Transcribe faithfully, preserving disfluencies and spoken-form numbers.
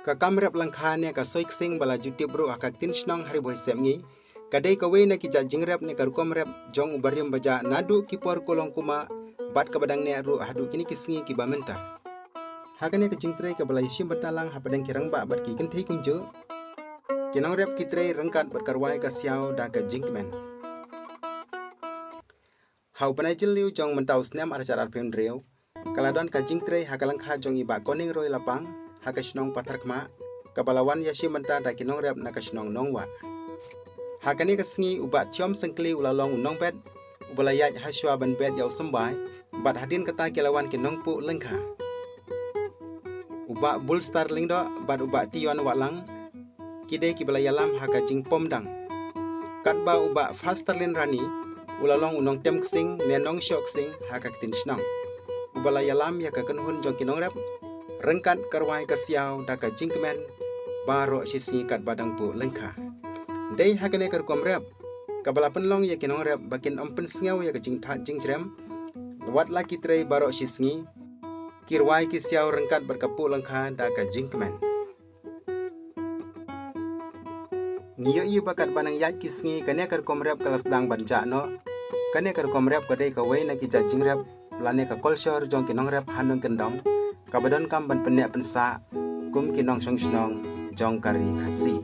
Ka kam rep lyngkha ne ka soi ksing ba la ju tip ruh ha ka ktien shnong ha Ri Bhoi Sepngi, ka dei kawei na ki jait jingrep ne ka rukom rep jong u barim bajah naduh ki por kulong kuma bad kaba dang neh ruh haduh kine ki sngi kiba mynta. Ha kane ka jingtrei kaba la ïashim bynta lang hapdeng ki rangbah bad ki kynthei kumjuh, ki nongrep ki trei ryngkat bad ka rwai ka siaw da ka jingkmen. Ha u bnai Jylliew jong mynta u snem arhajar arphew hynriew, ka la don ka jingtrei ha ka lyngkha jong i Bah Koning Roy Lapang ha ka shnong Patharkhmah, kaba la wan ïashim bynta da ki nongrep na ka shnong Nongwah. Ha kane ka sngi u Bah Thiom Syngkli u la long u nongbet uba la ïaid ha shuwa ban bet ïa u symbai, bad hadien kata ki la wan ki nongpuh lyngkha. U Bah Bulstar Lyngdoh bad u Bah Tion Wahlang ki dei kiba la ïalam ha ka jingpom dang. Katba u Bah Fasterlin Rani u la long u nongtem ksing ne nongshoh ksing ha ka ktien shnong, uba la ïalam ïa ka kynhun jong ki nongrep ryngkat ka rwai ka siaw da ka jingkmen baroh shi sngi katba dang puh lyngkha. Dei ha kane ka rukom rep kaba la pynlong ïa ki nongrep ba kin ym pynsngew ïa ka jingthait jingjrem, wat la ki trei baroh shi sngi, ki rwai ki siaw ryngkat bad ka puh lyngkha da ka jingkmen. Ngi ïohi ba katba nang ïaid ki sngi kane ka rukom rep ka la sdang ban jah noh. Kane ka rukom rep ka dei kawei na ki jait jingrep lane ka kolshor jong ki nongrep ha nongkyndong, kaba donkam ban pynneh pynsah kum ki nongshong shnong jong ka ri Khasi.